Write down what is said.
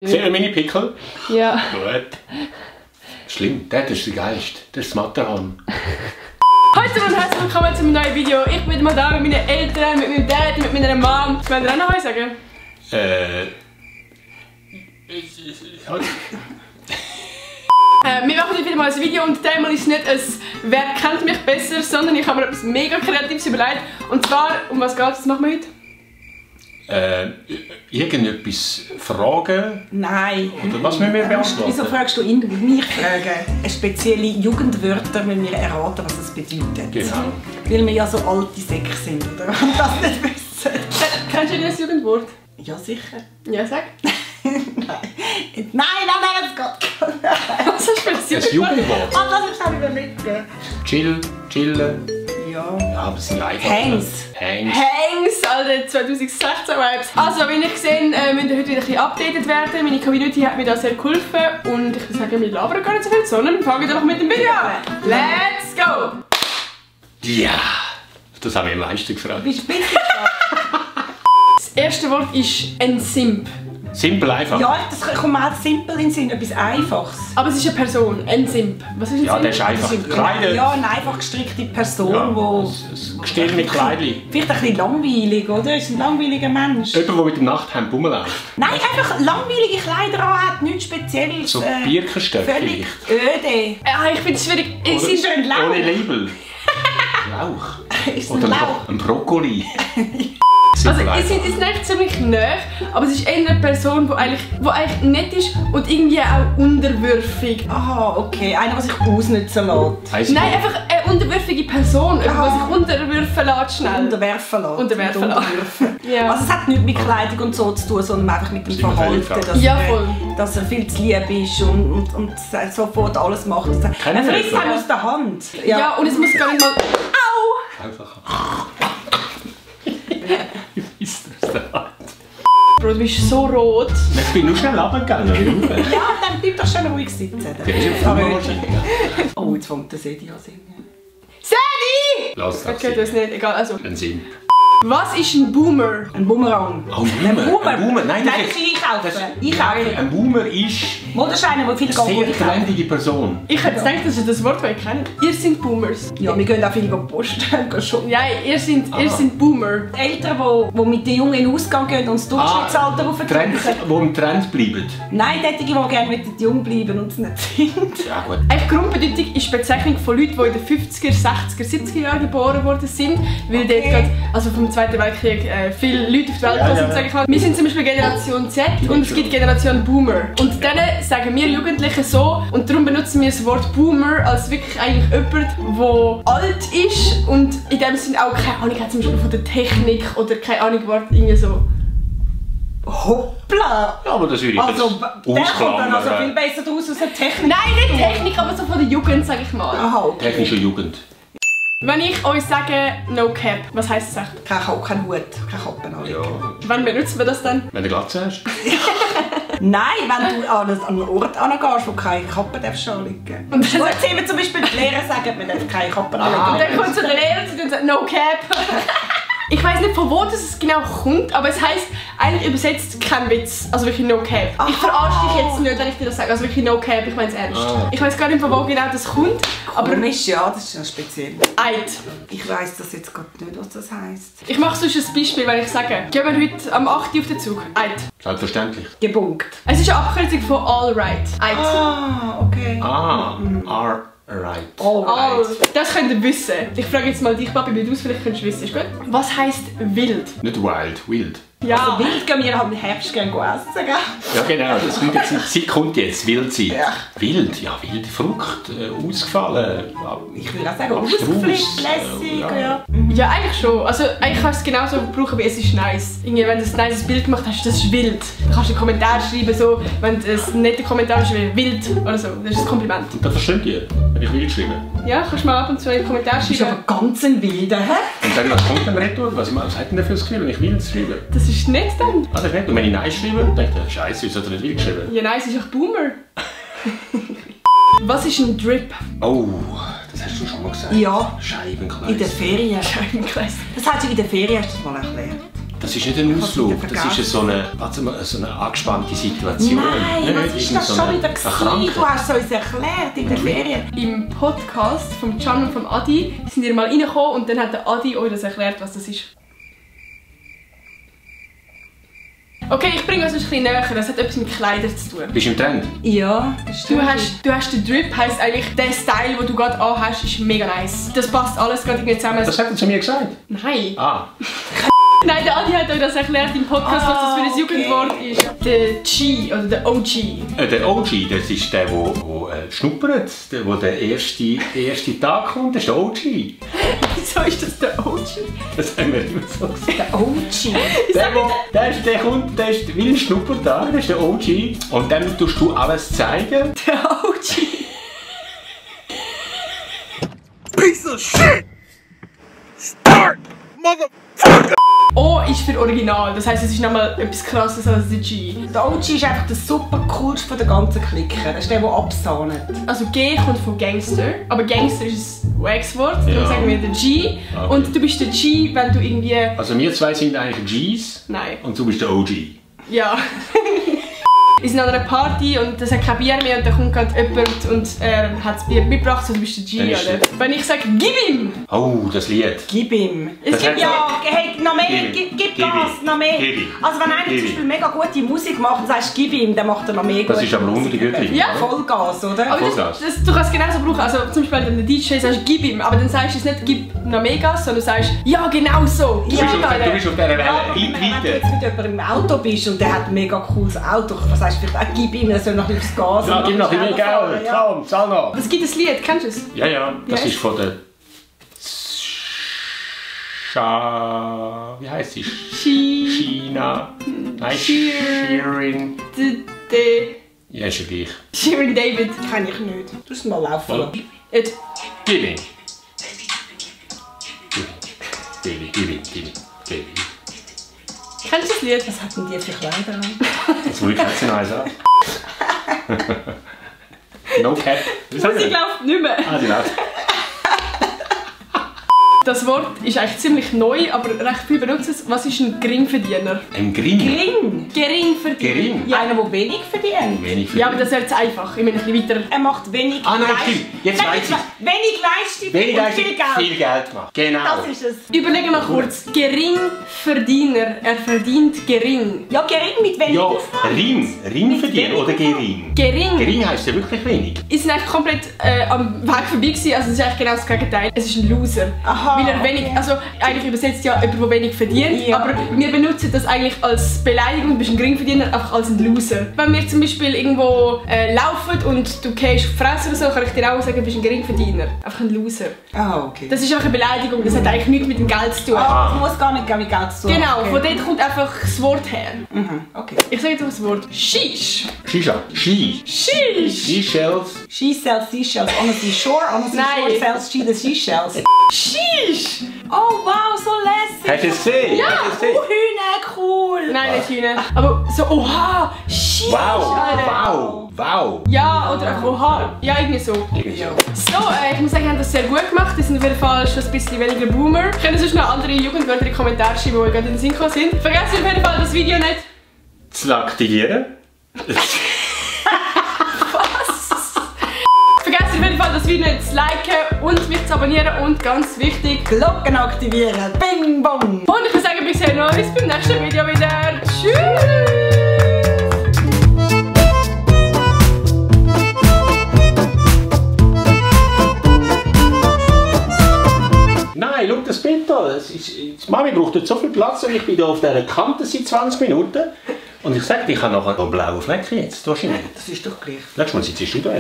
Sehen wir meine Pickel? Ja. Gut. Schlimm, das ist der Geist. Das ist das Matterhorn. Heute und herzlich willkommen zu einem neuen Video. Ich bin mal da mit meinen Eltern, mit meinem Dad, mit meiner Mom. Wollen wir auch noch was sagen? Wir machen heute wieder mal ein Video und diesmal ist nicht ein «Wer kennt mich besser?», sondern ich habe mir etwas mega Kreatives überlegt. Und zwar, um was geht es? Was machen wir heute? Irgendetwas fragen? Nein. Oder was müssen wir beantworten? Wieso fragst du ihn? Mich fragen. Spezielle Jugendwörter müssen wir erraten, was das bedeutet. Genau. Weil wir ja so alte Säcke sind, oder? Und das nicht wissen. Kennst du das Jugendwort? Ja, sicher. Ja, sag. Nein, das geht gar nicht. Was ist für ein Das Jugendwort? Ah, das ist auch wieder mitgegeben. Chillen. Ja. Ja, aber das sind einfach... Hangs. Hangs, Alter, 2016-Vibes. Also, wie ihr seht, müssen wir heute wieder ein bisschen updated werden. Meine Community hat mir da sehr geholfen. Und ich würde sagen, wir labern gar nicht so viel, sondern wir fangen einfach mit dem Video an. Let's go! Ja! Das haben wir am meisten gefragt. Bist du bitte stark? Das erste Wort ist ein Simp. Simpel einfach. Ja, das kommt mir auch simpel in den Sinn, etwas Einfaches. Aber es ist eine Person, ein Simp. Was ist ein Ja, Simp? der ist einfach gekleidet. Ja, eine einfach gestrickte Person, Ja, wo... ein Gestell mit Kleidchen. Vielleicht ein bisschen langweilig, oder? Ist ein langweiliger Mensch. Jemand, der mit dem Nachthemd rumläuft. Nein, einfach langweilige Kleider anhat, nichts Spezielles. So Birkenstöcke Völlig vielleicht. öde. Ich finde es schwierig. Es ist ein Lauch. Ohne Label. Lauch. Ist ein Oder Lauch. ein Brokkoli. Also, es ist nicht ziemlich nah, aber es ist eher eine Person, die eigentlich nett ist und irgendwie auch unterwürfig. Aha, okay. Einer, der sich ausnutzen lässt. Heisst Nein, einfach eine unterwürfige Person, die Aha. sich unterwürfen lässt schnell. Unterwerfen lässt. Unterwerfen Mit lässt. Unterwürfen. Ja. Also es hat nichts mit Kleidung und so zu tun, sondern einfach mit dem Sind wir völlig Verhalten. falsch. Ja, voll. Dass er viel zu lieb ist und sofort alles macht. Kennen Er wir frisst das? einem aus der Hand. Ja, und es muss gar nicht mal... Au! Einfach. Wie ist das denn? Bro, du bist so rot. Ich bin nur schnell runtergegangen. Ja, dann bleib doch schön ruhig sitzen. Der ist im wahrscheinlich. Oh, jetzt fängt der Sedi an singen. Sadie! Lass das. Okay, das ist nicht, egal, also. Ein Simp. Was ist ein Boomer? Ein Bumerang. Oh, ein Boomer. Ein Boomer. Nein, Nein, das ist einkaufen. Einkaufen. Ein Boomer ist Oder ist einer, der viel eine sehr einkaufen. trendige Person. Ich hätte gedacht, das ist das Wort, das ich kenne. Ihr seid Boomers. Ja, wir gehen auch viel Post. Schon. Ja, ihr seid Boomer. Eltern, die mit den Jungen in den Ausgang gehen und das Durchschnittsalter Trend, aufdrücken. die im Trend bleiben. Nein, die, die gerne mit den Jungen bleiben und es nicht sind. Ja, gut. Eigentlich Grundbedeutung ist die Bezeichnung von Leuten, die in den 50er, 60er, 70er Jahren geboren worden sind. Weil dort gerade, also vom Zweiten Weltkrieg, viele Leute auf die Welt gekommen sind, sage ich mal. Wir sind zum Beispiel Generation Z und es gibt Generation Boomer. Und dann sagen wir Jugendlichen so, und darum benutzen wir das Wort Boomer als wirklich eigentlich jemand, der alt ist und in dem Sinne auch keine Ahnung hat, zum Beispiel von der Technik oder keine Ahnung, Wort irgendwie so. Hoppla! Ja, aber das würde ich Also, jetzt der kommt dann also viel ausklammern. besser raus als eine Technik. Nein, nicht Technik, aber so von der Jugend, sage ich mal. Aha, okay. Technische Jugend. Wenn ich euch sage No Cap, was heisst das echt? Kein Hut, kein Kappen anlegen. Ja. Wann benutzen wir das dann? Wenn du Glatze hast. Nein, wenn du an einen Ort angehst, wo keine Kappe anlegen darfst. Und Und dann sehen wir zum Beispiel die Lehrer sagen, man darf keine Kappen anlegen. Und dann kommt zu der Lehrerin und sagt No Cap. Ich weiß nicht, von wo das genau kommt, aber es heisst eigentlich übersetzt kein Witz. Also wirklich No Cap. Ich verarsche dich jetzt nicht, wenn ich dir das sage. Also wirklich No Cap, ich meine es ernst. Ich weiß gar nicht, von wo genau das kommt, aber Komisch, ja, das ist ja speziell. Eid. Ich weiss das jetzt gerade nicht, was das heisst. Ich mache sonst ein Beispiel, wenn ich sage, gehen wir heute am 8. Uhr auf den Zug. Eid. Selbstverständlich. Gebunkt. Es ist eine Abkürzung von All Right. Eid. Ah, okay. Alright. Oh, das könnt ihr wissen. Ich frage jetzt mal dich, Papi, wie du es vielleicht könntest wissen. Ist gut? Was heisst wild? Nicht wild, wild. Ja. Also wild gehen wir halt im Herbst gerne essen, gell? Ja genau, das kommt jetzt, Zeit kommt jetzt, Wildzeit. Ja. Wild, ja, wilde Frucht, ausgefallen. Ich würde auch sagen, Abstrus, ausgeflippt, lässig, ja. Ja, eigentlich schon. Also eigentlich kannst du es genauso brauchen wie es ist nice. Irgendwie, wenn du ein nices Bild gemacht hast, das ist wild. Dann kannst du einen Kommentar schreiben, so, wenn du einen netten Kommentar schreibst, wild oder so. Das ist ein Kompliment. Und das versteht ihr, wenn ich wild schreibe. Ja, kannst du mal ab und zu einen Kommentar Du bist aber schreiben. ganz ein Wilder, hä? Und dann, was kommt dann retour? Was hat denn der für das Gefühl, wenn ich wild schreibe? Das ist nett dann. Ah, das ist nicht. Und wenn ich nice schreibe, dann denke ich, Scheiße, wieso hat er nicht wild geschrieben? Ja, nice ist auch Boomer. Was ist ein Drip? Oh, das hast du schon mal gesagt. Ja. Scheibenkleid. In der Ferien. Scheibenkleid. Das hast du in der Ferien hast du das mal erklärt. Das ist nicht ein Ausflug, das ist so eine angespannte Situation. Nein, was ist das schon wieder gewesen? Du hast es uns erklärt in der Ferien. Im Podcast von Can und von Adi sind wir mal reingekommen und dann hat der Adi euch das erklärt, was das ist. Okay, ich bringe uns ein bisschen näher. Das hat etwas mit Kleidern zu tun. Bist du im Trend? Ja, das stimmt. Du hast den Drip, heisst eigentlich, der Style, den du gerade anhast, ist mega nice. Das passt alles gerade irgendwie zusammen. Das hat er zu mir gesagt? Nein. Ah. Nein, der Adi hat euch das erklärt im Podcast, was das für ein Jugendwort ist. Der G oder der OG. Der OG, das ist der schnuppert, der der erste Tag kommt, das ist der OG. Wieso ist das der OG? Das haben wir immer so gesagt. Der OG. Der kommt, der ist wie ein Schnuppertag, das ist der OG. Und dann tust du alles zeigen. Der OG. Piece of shit! Start, motherfucker! O ist für Original, das heisst, es ist nochmal etwas krasses als der G. Der OG ist einfach der super coolste von der ganzen Clique. Das ist der absahnet. Also G kommt von Gangster, aber Gangster ist ein Wax-Wort, darum Ja. sagen wir der G. Okay. Und du bist der G, wenn du irgendwie... Also wir zwei sind eigentlich Gs. Nein. Und du bist der OG. Ja. Wir sind an einer Party und es hat kein Bier mehr und dann kommt gerade jemand und hat das Bier mitgebracht, so du bist der G, Dann ist oder? Wenn ich sage, gib ihm! Oh, das Lied. Gib ihm. Es Das gibt hat- Ja, hey, noch mehr, Gib ihm. gib Gib Gas, ihm. noch mehr. Gib ihm. Also wenn einer Gib zum Beispiel mega gute Musik macht und sagst, gib ihm, dann macht er noch mehr Das gute ist aber Musik. untergütlich. Ja. Vollgas, oder? Aber Vollgas. du kannst es genauso brauchen. Also zum Beispiel, wenn du den DJ sagst, gib ihm, aber dann sagst du es nicht, gib noch mehr Gas, sondern du sagst, ja genau so, gib ihm Du bist auf dieser Welle, Ja, aber wenn du weiter. jetzt mit jemandem im Auto bist und der hat ein mega cooles Auto, was sagst du vielleicht auch, gib ihm, er soll noch aufs Gas. Ja, und gib noch ein bisschen fahren, Geld, ja. komm, zahl noch. Es gibt ein Lied, kennst du es? Ja, ja, das Ja. ist von der... Wie heisst sie? China? Nein, Shirin. Ja, ist ja gleich. Shirin David. Kenn ich nicht. Du musst mal laufen. Voll. It. Gib ihm. Gib ihm. Kennst du das Lied? Was hat denn die für Kleider an? Jetzt will ich jetzt noch eins an. No Cap. Die Musik läuft nicht mehr. Ah, die läuft. Das Wort ist eigentlich ziemlich neu, aber recht viel benutzen es. Was ist ein Geringverdiener? Ein Grimm. Gering. Geringverdiener. Gering? Ja, Einer, der wenig verdient. Wenig ja, aber das ist jetzt einfach. Ich meine, ein bisschen weiter. Er macht wenig Ah, nein, stimmt. Jetzt weiss ich's. Wenig Leistung Wenig und Leistung, viel Geld. viel Geld macht. Genau. Das ist es. Überlege mal kurz. Geringverdiener. Er verdient gering. Ja, gering mit wenig Ja, Aufwand. Ring verdienen oder gering? Gering. Gering heisst ja wirklich wenig. Ist eigentlich komplett am Weg vorbei gewesen. Also es ist eigentlich genau das Gegenteil. Es ist ein Loser. Aha, Weil er wenig, okay. also eigentlich übersetzt ja jemand, der wenig verdient. Ja. Aber wir benutzen das eigentlich als Beleidigung. Du bist ein Geringverdiener, einfach als ein Loser. Wenn wir zum Beispiel irgendwo laufen und du gehst auf die Fresse oder so, kann ich dir auch sagen, du bist ein Geringverdiener. Einfach ein Loser. Ah, okay. Das ist einfach eine Beleidigung. Das hat eigentlich nichts mit dem Geld zu tun. Das muss gar nicht mit Geld zu tun. Genau, Okay. von dort kommt einfach das Wort her. Mhm, okay. Ich sage jetzt das Wort. Shish. Shisha. Ski. Shish. Seashells. She sells seashells on the seashore, on the seashore Nein. sells she the seashells. Shish. Oh wow, so lässig. Hast du es gesehen? Ja. Hast du es gesehen? Hühner, cool. Nein, nicht Hühner. Aber so, oha, Shish. Wow. Alter. Wow. Wow. Ja, oder einfach oha. Ja, irgendwie so. Irgendwie so. So, ich muss sagen, wir haben das sehr gut gemacht. Die sind auf jeden Fall schon ein bisschen weniger Boomer. Können sonst noch andere Jugendwörter in die Kommentare schreiben, die euch gerade in den Sinn gekommen sind. Vergesst auf jeden Fall das Video nicht. Zu aktivieren. Vergesst auf jeden Fall das Video nicht zu liken und mich zu abonnieren. Und ganz wichtig. Glocken aktivieren. Bing, bong. Und ich würde sagen, wir sehen uns beim nächsten Video wieder. Tschüss! Nein, schau das Bild an. Die Mami braucht jetzt so viel Platz und ich bin hier auf dieser Kante seit 20 Minuten. Und ich sage dir, ich habe nachher einen blauen Fleck jetzt. Wahrscheinlich. Das ist doch gleich. Letztes Mal sitzt du da.